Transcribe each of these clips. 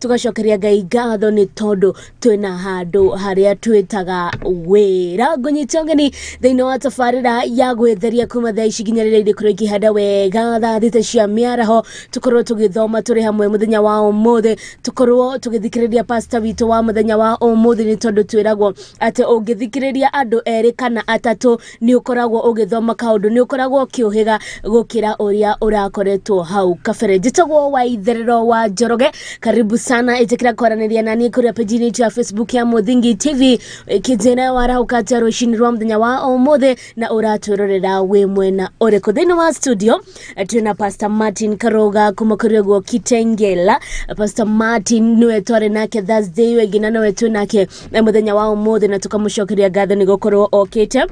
Tugacokeria Ngai ngatho nĩ tondũ twĩna handũ harĩa twĩtaga wĩra. Ngũnyita ũgeni thĩinĩ wa tabarĩra ya gwĩtheria kuma thaa ici nginya rĩrĩa irĩkorwo ikĩhanda wega thaa 6 cia mĩaraho, tũkorwo tũgĩthoma tũrĩ hamwe mũthenya wa ũmũthĩ, tũkorwo tũgĩthikĩrĩria pastor witũ wa mũthenya wa ũmũthĩ, nĩ tondũ twĩragwo atĩ ũngĩthikĩrĩria andũ erĩ kana atatũ nĩ ũkoragwo ũgĩthoma kaũndũ, nĩ ũkoragwo ũkĩũhĩga gũkĩra ũrĩa ũrakoretwo hau kabere. Njĩtagwo Waitherero wa Njoroge, karibu sana, ĩtĩkĩra kwaranĩria naniĩ kũrĩa page-inĩ itũ ya Facebook ya Mũthingi TV, kĩnjĩra warahũka atĩa rũcinĩ rwa mũthenya wa ũmũthĩ na ũratwĩrorera wĩ mwena ũrĩkũ. Thĩinĩ wa studio twĩna Pastor Martin Karoga kuma kũrĩ ũguo Kitengela. Pastor Martin nĩwe twarĩ nake Thursday ĩyo ĩngĩ na nĩwe twĩ nake mũthenya wa ũmũthĩ, na tũkamũcokeria ngatho nĩ gũkorwo okĩte.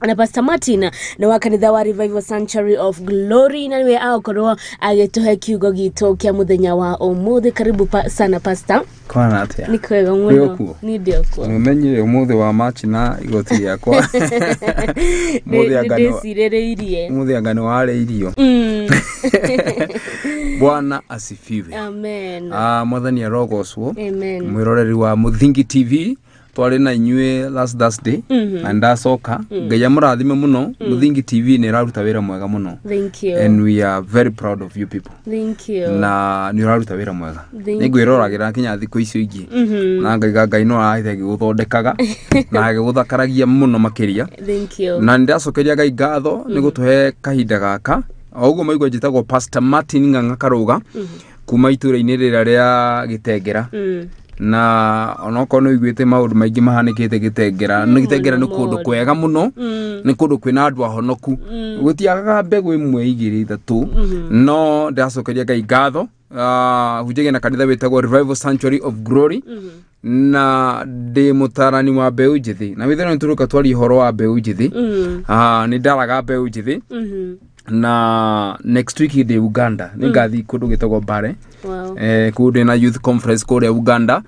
Na Pastor Martin nĩ wa kanitha wa Revival Sanctuary of Glory na nĩwe agũkorwo agĩtũhe kiugo gitũ kĩa mũthenya wa ũmũthĩ. Karibu sana, Pastor. Kwana atia? Nĩ kwega Wĩ mũno. okuo? Nĩ ndĩ okuo. Nĩũmenyire ũmũthĩ wa machi na igoti rĩakwa. Ũmũthĩ anga nĩ- Ndĩcirĩrĩirie. Ũmũthĩ anga nĩ warĩa irio. Bwana asifiwe. Amen. Ah, Mwathani arogocwo. Amen. Mwĩroreri wa Mũthingi TV, twarĩ na inyuĩ last Thursday na ndacoka. Ngai amũrathime mũno. Mũthingi TV nĩ ĩraruta wĩra mwega mũno. Thank you. And we are very proud of you people. Thank you. Na nĩ ũraruta wĩra mwega. Thank Nĩ ngwĩroragĩra nginya thikũ icio ingĩ. Na ngaiga Ngai no arahĩte agĩgũthondekaga na agĩgũthakaragia mũno makĩria. Thank you. Na nĩndacokeria Ngai ngatho nĩ gũtũhe kahinda gaka. O ũguo maigua, njĩtagwo Pastor Martin Ng'ang'a Karũga kuma itũra-inĩ rĩrĩa rĩa Gĩtengera. Na onokorwo nĩ ũiguĩte maũndũ maingĩ mahanĩkĩte Gĩtengera, nĩ Gĩtengera nĩ kũndũ mũno. Kwega mũno, nĩ kũndũ kwĩna andũ ahonoku, gũtiagaga mbegũ ĩmwe, igĩrĩ, ithatũ, no ndĩracokeria Ngai ngatho. Hunjagia na kanitha wĩtagwo Revival Sanctuary of Glory na ndĩ mũtarani wa mbeũ njĩthĩ, na wĩthero nĩ tũrũka twarie ũhoro wa mbeũ njĩthĩ. Nĩ ndaraga mbeũ njĩthĩ na next week ndĩ Uganda, nĩ ngathiĩ kũndũ gwĩtagwo Mbare. Kũu ndĩ na youth conference kũrĩa Uganda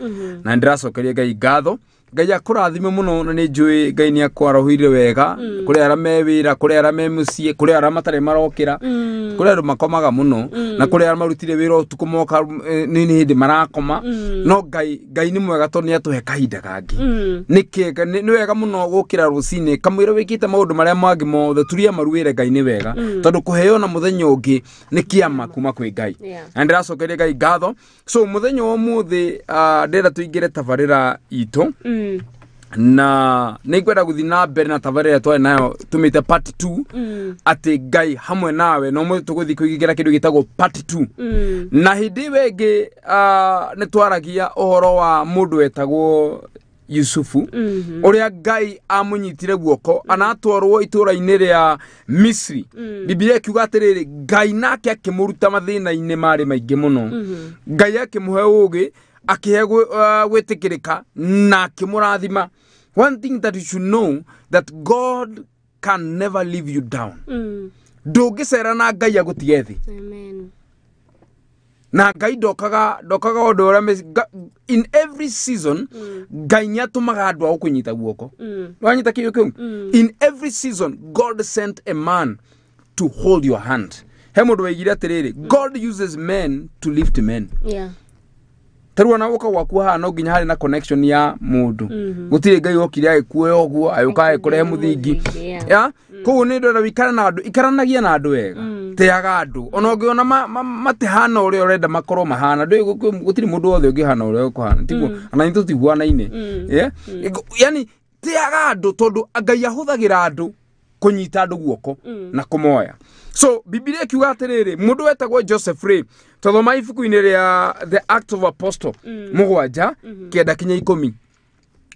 na nĩndĩracokeria Ngai ngatho. Ngai akũrathime mũno, na nĩ njũĩ Ngai nĩ akwarahũire wega kũrĩ arĩa me wĩra, kũrĩ arĩa me mũciĩ, kũrĩ arĩa matarĩ marokĩra, kũrĩ andũ makomaga mũno na kũrĩ arĩa marutire wĩra ũtukũ moka, nĩ hĩndĩ marakoma, no Ngai nĩ mwega tondũ nĩ atũhe kahinda kangĩ. Nĩ kĩega, nĩ wega mũno gũkĩra rũcinĩ kamũira wĩkĩte maũndũ marĩa mangĩ mothe, turia maru wĩre Ngai nĩ wega, tondũ kũheo na mũthenya ũngĩ nĩ kĩama kuma kwĩ Ngai. Na ndĩracokeria Ngai ngatho. So mũthenya wa ũmũthĩ, ndĩrenda tũingĩre tabarĩra itũ na nĩ ngwenda gũthiĩ na mbere na tabarĩra twarĩ nayo tũmĩte part 2, atĩ Ngai hamwe nawe. No mũthĩ tũgũthiĩ kũingĩra kĩndũ gĩtagwo part 2. Na hĩndĩ ĩyo ĩngĩ, nĩ twaragia ũhoro wa mũndũ wetagwo Yusufu, ũrĩa Ngai amũnyitire guoko anatwarwo itũũra-inĩ rĩa Misri. Bibilia ĩkiuga atĩrĩrĩ, Ngai nake akĩmũruta mathĩna-inĩ marĩ maingĩ mũno. Ngai akĩmũhe ũũgĩ, akĩhe gwĩtĩkĩrĩka na akĩmũrathima. One thing that you should know, that God can never leave you down. Ndũngĩcera na Ngai agũtige thĩ. Amen. Na Ngai ndokaga ũndũ ũrĩa in every season Ngai nĩ atũmaga andũ a gũkũnyita guoko. Wanyita kĩo kĩu? In every season God sent a man to hold your hand. He mũndũ waigire atĩrĩrĩ, "God uses men to lift men." Tarĩu ona gũka gwaku haha no nginya harĩ na connection ya mũndũ. Gũtirĩ Ngai okire agĩkuoya ũguo agĩũka agĩkũrehe Mũthingi. Mũthingi, yeah. Ya koguo nĩ ndĩrenda wĩikare na andũ, ikaranagia na andũ wega, tĩaga andũ ona ũngĩona matihana ũrĩa ũrenda makorwo mahana. Ndũĩ gũtirĩ mũndũ wothe ũngĩhana ũrĩa ũkũhana, tiguo? Ona ithuĩ tũtihuanaine. Yeah? Yani tĩaga andũ tondũ Ngai ahũthagĩra andũ kũnyita andũ guoko na kũmoya. So Bibilia ĩkiuga atĩrĩrĩ, mũndũ wetagwo Joseph rĩ, twathoma ibuku-inĩ rĩa The Act of Apostle 7, 9 kinya 10,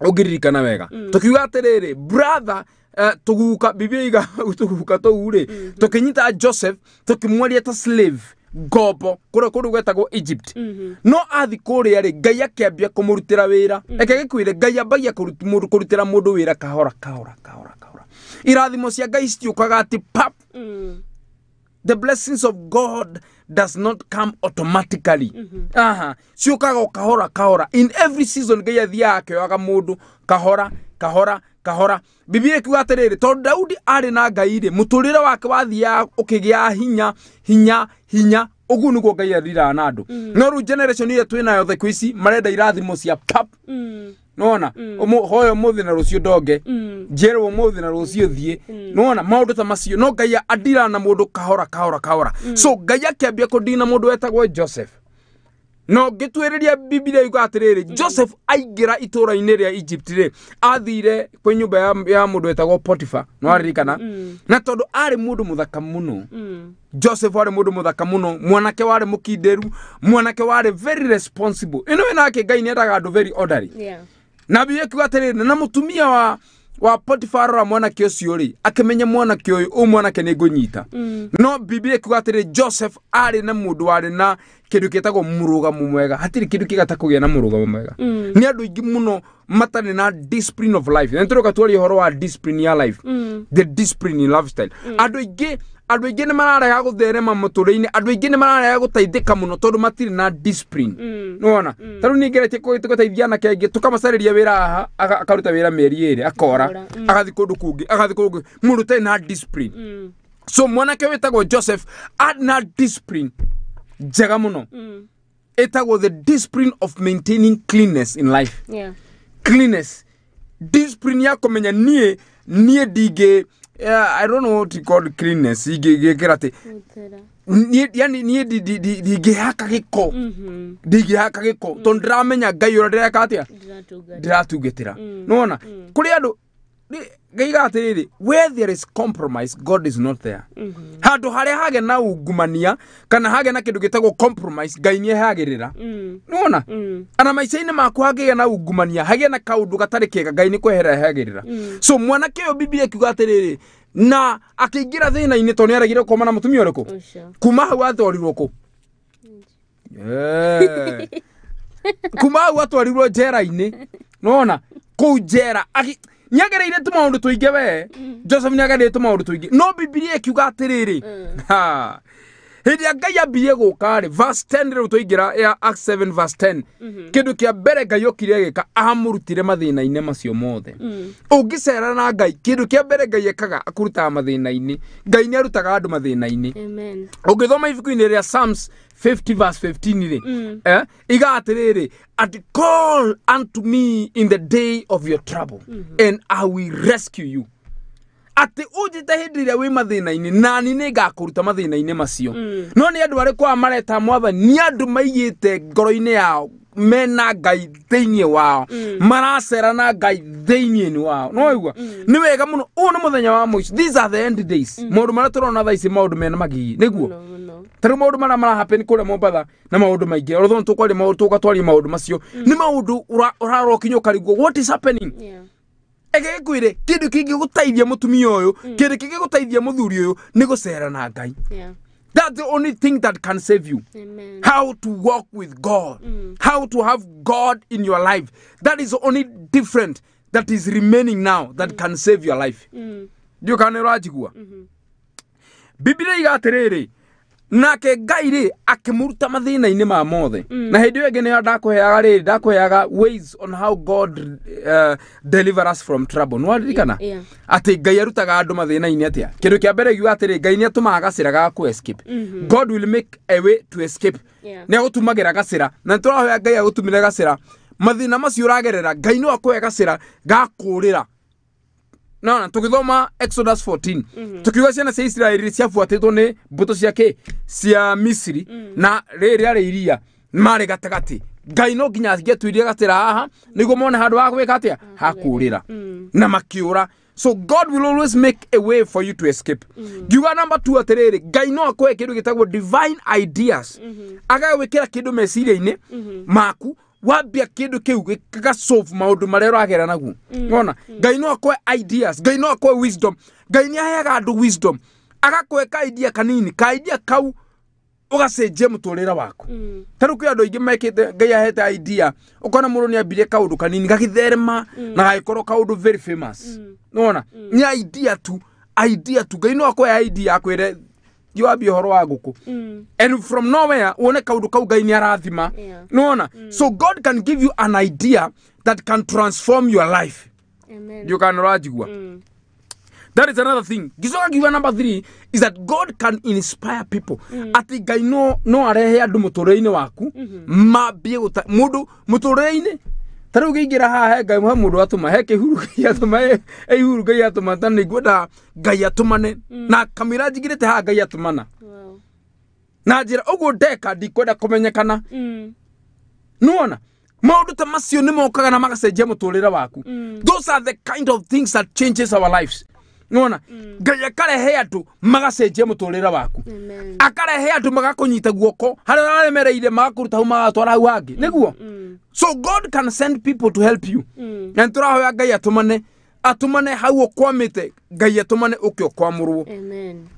ũngĩririkana wega, tũkiuga atĩrĩrĩ, brother, tũguka, Biblia iga tũguka tũu rĩ, tũkĩnyita Joseph tũkĩmwaria ta slave, ngombo, kũrĩa kũndũ gwetagwo Egypt. No athi kũrĩa rĩ, Ngai akĩambia kũmũrutĩra wĩra. Reke gĩkwĩre, Ngai ambagia kũrutĩra mũndũ wĩra kahora kahora kahora kahora. Irathimo cia Ngai citiũkaga atĩ pap. The blessings of God does not come automatically. Aha, ciũkaga o kahora kahora. In every season Ngai athiaga akĩoyaga mũndũ kahora kahora kahora. Biblia ĩkiuga atĩrĩrĩ, tondũ Daudi arĩ na Ngai rĩ, mũtũrĩre wake wathiaga ũkĩgĩa hinya hinya hinya. Ũguo nĩguo Ngai athiraga na andũ. No rĩu generation ĩrĩa twĩ nayo thikũ ici marenda irathimo cia pap. Nona hoya ũmũthĩ na rũciũ ndonge, njerwo ũmũthĩ na rũciũ thiĩ. Nona maũndũ ta macio. No Ngai adira na mũndũ kahora kahora kahora. So Ngai akĩambia kũdina mũndũ wetagwo Joseph. No ngĩtuĩrĩria Biblia yuga atĩrĩrĩ, Joseph aingĩra itũũra-inĩ rĩa Egypt rĩ, athire kwĩ nyũmba ya mũndũ wetagwo Potiphar. No aririkana, na tondũ arĩ mũndũ mũthaka mũno, Joseph warĩ mũndũ mũthaka mũno, mwanake warĩ mũkindĩru, mwanake warĩ very responsible. Ĩno ĩnake Ngai nĩendaga andũ very orderly. Na Biblia ĩkiuga atĩrĩrĩ, na mũtumia wa Potiphar arora mwanake ũcio rĩ, akĩmenya mwanake ũyũ, ũyũ mwanake nĩ ngũnyita. No Biblia ĩkiuga atĩrĩ, Joseph arĩ na mũndũ warĩ na kĩndũ gĩtagwo mũrũgamo mwega. Hatirĩ kĩndũ kĩega ta kũgĩa na mũrũgamo mwega. Nĩ andũ aingĩ mũno matarĩ na discipline of life. Na nĩtũroka twaria ũhoro wa discipline ya life, the discipline in lifestyle. Andũ aingĩ nĩ mararega gũtherema mũtũrĩre-inĩ, andũ aingĩ nĩ mararega gũteithĩka mũno tondũ matirĩ na discipline. Nĩwona ta rĩu niĩ ngeretie gũteithia anake aingĩ, tũkamacarĩria wĩra haha, akaruta wĩra mĩeri 2 akora, Akora. Agathiĩ kũndũ kũngĩ, agathiĩ kũndũ kũngĩ, mũndũ ũtarĩ na discipline. So mwanake wĩtagwo Joseph arĩ na discipline njega mũno, ĩtagwo the discipline of maintaining cleanness in life. Cleanness, discipline ya kũmenya niĩ ndingĩ, I don't know what you call cleanness, ingĩkĩra atĩ Gũthera. niĩ, yani niĩ ndingĩhaka gĩko, ndingĩhaka gĩko tondũ ndĩramenya Ngai ũrĩa ndĩreka atĩa. Ndĩratungata. Ndĩratungatĩra. Nĩwona kũrĩ andũ ngaiga atĩrĩrĩ, where there is compromise, God is not there. Handũ harĩa hagĩa na ungumania kana hagĩa na kĩndũ gĩtagwo compromise, Ngai nĩ ehagĩrĩra. Nĩwona ana maica-inĩ maku hangĩgĩa na ungumania, hagĩe na kaũndũ gatarĩ kega, Ngai nĩ kwehera ehagĩrĩra. So mwanake ũyũ, Biblia ĩkiuga atĩrĩrĩ, na akĩingĩra thĩna-inĩ tondũ nĩ aregire gũkoma na mũtumia ũrĩkũ. Ũcio. Kuma hau atwarirwo kũ? Kuma hau atwarirwo njera-inĩ. Nona kũu njera nĩagereire tũmaũndũ tũingĩ. We Joseph nĩagereire tũmaũndũ tũingĩ, no Bibilia ĩkiuga atĩrĩrĩ, ha, hĩndĩ ĩrĩa Ngai ambirie gũka rĩ, verse 10 rĩu tũingĩra ya Acts 7 verse 10, kĩndũ kĩa mbere Ngai okire agĩka, amũrutire mathĩna-inĩ macio mothe. Ũngĩcera na Ngai, kĩndũ kĩa mbere Ngai ekaga, akũrutaga mathĩna-inĩ. Ngai nĩ arutaga andũ mathĩna-inĩ. Amen. Ũngĩthoma ibuku-inĩ rĩa Psalms 50 verse 15 rĩ, iga atĩrĩrĩ, atĩ "Call unto me in the day of your trouble and I will rescue you." Atĩ ũnjĩte hĩndĩ ĩrĩa wĩ mathĩna-inĩ, nani nĩ ngakũruta mathĩna-inĩ macio. No nĩ andũ arĩkũ aya mareta Mwathani? Nĩ andũ maigĩte ngoro-inĩ yao mena Ngai thĩinĩ wao, maracera na Ngai thĩinĩ wao. No waigua nĩ wega mũno, ũyũ nĩ mũthenya wa mũico. These are the end days. Maũndũ marĩa tũrona thaa ici, maũndũ mena magigi nĩguo. Mũno mũno. Ta rĩu maũndũ marĩa marahappen kũrĩa Mombatha na maũndũ maingĩ, although tũkwaria maũndũ, tũgatwaria maũndũ macio, nĩ maũndũ ũrarora ũkinya ũkarigwo what is happening. Ege ngwĩre, kĩndũ kĩngĩgũteithia mũtumia ũyũ, kĩndũ kĩngĩgũteithia mũthuri ũyũ, nĩ gũcera na Ngai. That's the only thing that can save you. Amen. How to walk with God, how to have God in your life, that is the only different that is remaining now that can save your life. Ndiũ kana nĩ ũranjigua? Biblia iga atĩrĩrĩ, nake Ngai rĩ akĩmũruta mathĩna-inĩ ma mothe. Na hĩndĩ ĩyo ĩngĩ nĩyo ndakũheaga rĩrĩ, ndakũheaga ways on how God deliver us from trouble. Nĩwaririkana? Yeah. Atĩ Ngai arutaga andũ mathĩna-inĩ atĩa? Kĩndũ kĩa mbere giuga atĩrĩ, Ngai nĩ atũmaga gacĩra ga kũ escape. God will make a way to escape. Nĩ agũtumagĩra gacĩra, na nĩ tũrahoya Ngai agũtumĩre gacĩra mathĩna macio ũragerera. Ngai no akũhe gacĩra ga kũũrĩra. Nona tũgĩthoma Exodus 14, tukiuga ciana cia Isiraeli ciabuatĩtwo nĩ mbũtũ cia kĩ cia Misiri, na rĩrĩ rĩarĩ iria marĩ gatagatĩ. Ngai no nginya angĩatuirie gacĩra haha nĩguo mone handũ ha gwĩka atĩa, ha kũũrĩra, na makĩũra. So God will always make a way for you to escape. Ngiuga number two atĩrĩrĩ, Ngai no akũhe kĩndũ gĩtagwo divine ideas, agagwĩkĩra kĩndũ meciria-inĩ maku, wambia kĩndũ kĩu gĩgasolve maũndũ marĩa ũragera naguo. Wona Ngai no akũhe ideas, Ngai no akũhe wisdom. Ngai nĩ aheaga andũ wisdom, agakũhe ka idea kanini, ka idea kau ũgacenjia mũtũrĩre waku. Ta rĩu kwĩ andũ aingĩ mekĩte, Ngai ahete idea, ũkona mũndũ nĩ ambirie kaũndũ kanini gagĩtherema na gagĩkorwo kaũndũ very famous. Nĩwona nĩ idea tu, idea tu. Ngai no akũhe idea, akwĩre thiĩ wambie ũhoro wa ngũkũ, and from nowhere wone kaũndũ kau Ngai nĩ arathima. Nĩwona? So God can give you an idea that can transform your life. Amen. Ndiũ kana ũranjigua? That is another thing. Gicoka ngiuga number 3 is that God can inspire people. Ati Ngai no arehe andu muturire-inĩ waku mambie guta mundu muturire-inĩ. Ta rĩu ngĩingĩra haha he Ngai he mũndũ atũma he kĩhuru Ngai atũma he ihuru Ngai atũma ta nĩ ngwenda Ngai atũmane na kamĩra njigĩrĩte haha Ngai atũmana. Wow. Na njĩra ũguo ndeka ndikwenda kũmenyekana. Nĩwona maũndũ ta macio nĩ mokaga na magacenjia mũtũrĩre waku. Those are the kind of things that changes our lives. Nĩwona Ngai akarehe andũ magacenjia mũtũrĩre waku. Amen. Akarehe andũ magakũnyita guoko harĩa ũraremereire magakũruta hau magatwara hau hangĩ nĩguo. So God can send people to help you. Na nĩtũrahoya Ngai atũmane atũmane hau ũkwamĩte Ngai atũmane ũke ũkwamũrwo. Amen.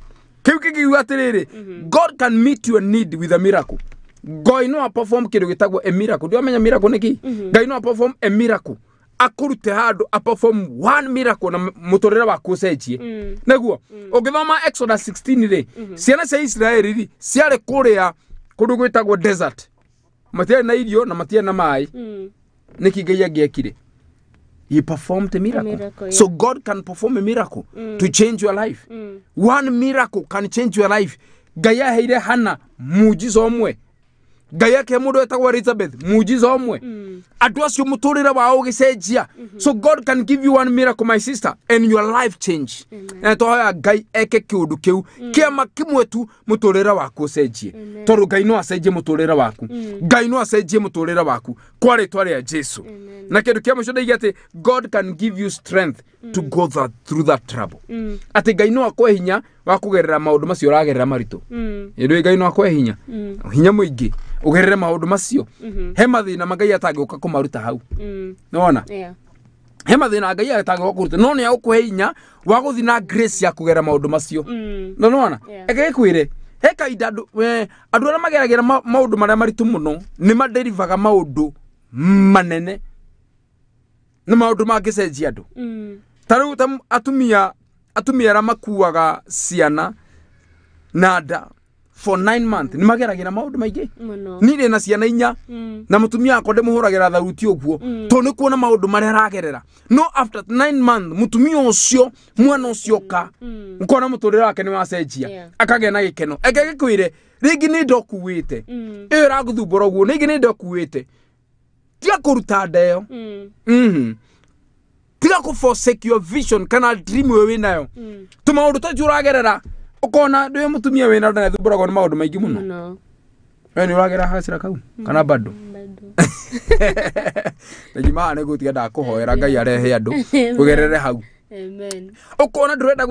Kĩu kĩngiuga atĩrĩrĩ, God can meet your need with a miracle. Ngai no aperform kĩndũ gĩtagwo a miracle. Ndĩramenya miracle nĩ kĩ? Ngai no aperform a miracle akũrute handũ aperform one miracle na mũtũrĩre waku ũcenjie. Nĩguo ũngĩthoma Exodus 16 rĩ, ciana cia Isiraeli rĩ ciarĩ kũrĩa kũndũ gwĩtagwo desert, matiarĩ na irio na matiarĩ na maĩ. Nĩkĩ Ngai angĩekire? He performed a miracle. A miracle, yeah. So God can perform a miracle to change your life. One miracle can change your life. Ngai aheire Hana muujiza ũmwe. Ngai akĩhe mũndũ wetagwo Elizabeth muujiza ũmwe. Andũ acio mũtũrĩre wao ũgĩcenjia. So God can give you one miracle, my sister, and your life change. Na twahoya Ngai eke kĩũndũ kĩu kĩama kĩmwe tu mũtũrĩre waku ũcenjie. Tondũ Ngai no acenjie mũtũrĩre waku. Ngai no acenjie mũtũrĩre waku kwa rĩtwa rĩa Jesu. Na kĩndũ kĩa mũico ndaiga atĩ God can give you strength to go through that trouble. Atĩ Ngai no akũhe hinya wa kũgerera maũndũ macio ũragerera maritũ. Ĩndũ Ngai no akũhe hinya hinya mũingĩ ũgerere maũndũ macio. He mathĩna ma Ngai atangĩũka kũmaruta hau. Nĩwona? Yeah. He mathĩna Ngai atangĩũka kũruta no nĩ agũkũhe hinya wa gũthiĩ na grace ya kũgerera maũndũ macio. No nĩwona? Yeah. Eke gĩkwĩre he kahinda andũ andũ arĩa mageragĩra maũndũ marĩa maritũ mũno nĩ maderivaga maũndũ manene na maũndũ mangĩcenjia andũ. Ta rĩu ta atumia arĩa makuaga ciana na nda for 9 months nĩ mageragĩra maũndũ maingĩ. Mũno. Niĩ ndĩ na ciana inya na mũtumia wakwa ndĩmũhũragĩra tharuti ũguo tondũ nĩ kuona maũndũ marĩa aragerera. No after 9 months mũtumia ũcio mwana ũcio oka ũkona mũtũrĩre wake nĩ wacenjia. Yeah. Akagĩa na gĩkeno. Eke gĩkwĩre rĩngĩ nĩ nda ũkuĩte ĩyo ĩragũthumbũra ũguo rĩngĩ nĩ nda ũkuĩte, tiga kũruta nda ĩyo. Tiga kũ forsake your vision kana dream ĩyo wĩnayo. Tũmaũndũ tũcio ũragerera ũkona ndũĩ mũtumia wĩna nda nĩathumbũragwo nĩ maũndũ maingĩ mũno. Mũno. We nĩ ũragera hacira kau kana bado? Bado. Ngimaha nĩ gũtiga ndakũhoera Ngai arehe andũ ũgerere hau. Amen. Ũkona ndũrenda.